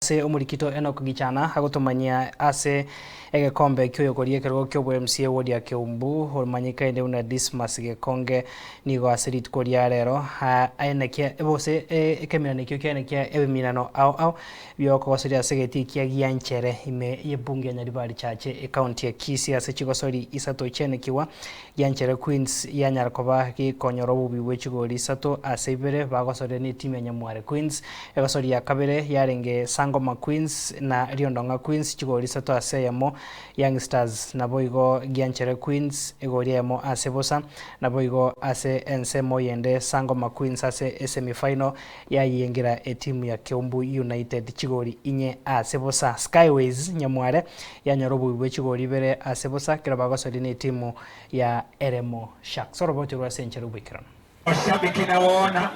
ase omorikito Enock Gichana agotomanyia ase egekombe kioyokoria ekerogo kiobo MCA ward ya Keumbu omanyekaine buna Dismas Gekonge nigo ase rituko ria rero aenekia gose ekeminano ekio kiaenekia ebiminano ao ao biokogosoria ase egetii kia Gianchere ime yebunge ya Nyaribari Chache ecounty ya Kisii ase chigosori isato chiaenekigwa Gianchere Queens yanyara koba gekonyora obobuya bwe chigori isato ase ibere bagosoria ne etimu ya Nyamware Queens. Egosori ya kabere yarenge Sangoma Queens na Riondong'a Queens chigori isato ase eyemo, Young Stars naboigo Gianchere Queens egori eyemo ase bosa, naboigo ase ensemo yende Sangoma Queens ase esemi final yayiengera etimu ya Keumbu United chigori inye ase bosa. Skyways Nyamware yanyora obobe bwe chigori ibere ase bosa ekero bagosoria netimu ya Eremo Sharks. Oroboti orwo ase enchera oboikeranu. Mashabiki nawaona,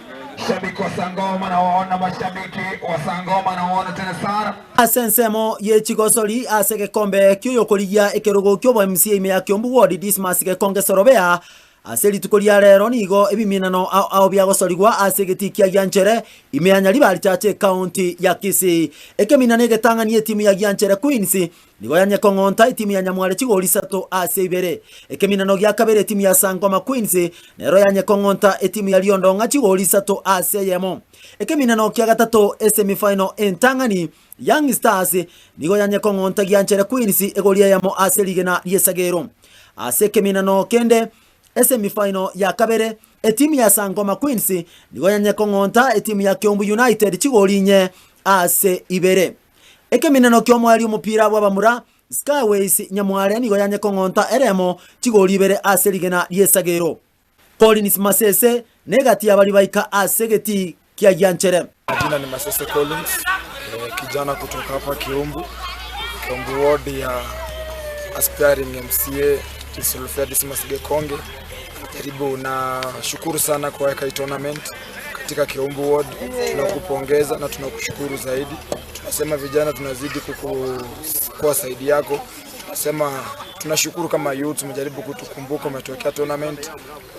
shabiki wa Sangoma nawaona, mashabiki wa Sangoma nawaona tena sana. Ase ensemo ye chigosori ase egekombe ki'oyokorigia ekerogo ki'obo MCA ime ya Kiambu Ward Dismas Gekonge Sorobea Ase rituko ria reero nigo ebiminano ao ao biagosorigwa ase egetii kia Gianchere, ime ya Nyaribari Chache ekaunti ya Kisii. Ekeminano egetang'ani etimu ya Gianchere Queens nigo yanyekong'onta etimu ya Nyamware chigori isato ase ibere. Ekeminano gia kabere etimu ya Sangoma Queens nero yanyekong'onta etimu ya Riondong'a chigori isato ase eyemo. Ekeminano kia gatato esemi final entang'ani Young Stars nigo yanyekong'onta Gianchere Queens egori eyemo ase rigena ri'esagero. Ase ekeminano kende, esemi-final ya kabere, etimu ya Sangoma Queens nigo yanyekong'onta etimu ya Kiambu United chigori inye ase ibere. Ekeminano ki'omoerio omopira bw'abamura, Skyways Nyamware nigo yanyekong'onta eremo chigori ibere ase rigena ri'esagero. Collins Masese negati y'abaria baika ase egetii kia Gianchere. Majina ni Masese Collins, eh, kijana kutoka hapa Kiumbu, Kiumbu ward ya aspiring MCA Tisulfia Dismas Gekonge. Jaribu na shukuru sana kwa hii tournament katika Kiumbu ward, tunakupongeza na tunakushukuru zaidi. Tunasema vijana tunazidi kuku, kuwa saidi yako Tunasema tunashukuru kama youth umejaribu kutukumbuka, umetuwekea tournament.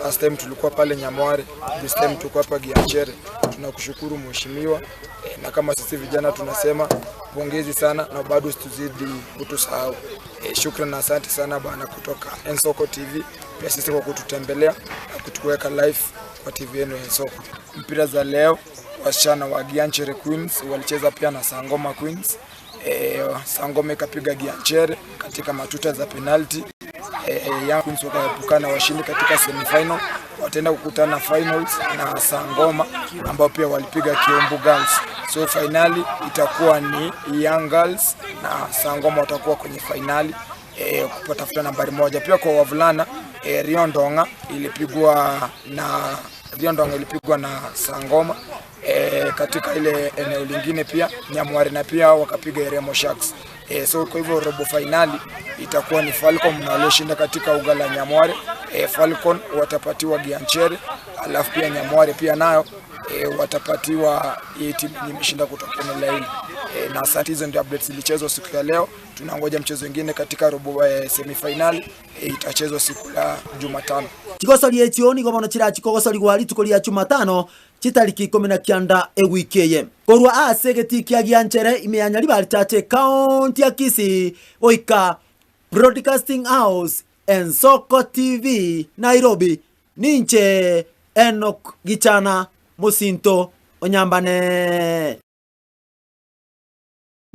Last time tulikuwa pale Nyamware, this time tuko hapa Gianchere. Tunakushukuru mheshimiwa, eh, na kama sisi vijana tunasema pongezi sana na bado usituzidi kutusahau. E, shukran na asante sana bana kutoka Ensoko TV pia sisi kwa kututembelea na kutuweka live kwa TV yenu ya Ensoko. Mpira za leo wasichana wa Gianchere Queens walicheza pia na Sangoma Queens. E, Sangoma ikapiga Gianchere katika matuta za penalti. E, Young Queens wakaepukana washindi katika semifinal, wataenda kukutana finals na Sangoma ambao pia walipiga Kiumbu Girls. So finali itakuwa ni Young Girls na Sangoma watakuwa kwenye finali e, kupatafuta nambari moja. Pia kwa wavulana e, Riondonga ilipigwa na Riondonga ilipigwa na Sangoma e, katika ile eneo lingine pia Nyamwari na pia wakapiga Eremo Sharks. E, so kwa hivyo robo fainali itakuwa ni Falcon na walioshinda katika uga la Nyamware. E, Falcon watapatiwa Gianchere, alafu pia Nyamware pia nayo e, watapatiwa hii timu yenye imeshinda kutoka eneo la hili. E, na asante, hizo ndio updates zilichezwa siku ya leo. Tunangoja mchezo mwingine katika robo e, semifinali e, itachezwa siku la Jumatano. Chigosori echio nigo bono chirachie kogosorigwa rituko ria Jumatano chitariki ikomi na kianda ewiki eye. Korwa ase egetii kia Gianchere ime ya Nyaribari Church ekaunti ya Kisii goika Broadcasting House Ensoko TV Nairobi, ninche Enock Gichana mosinto o Nyambane.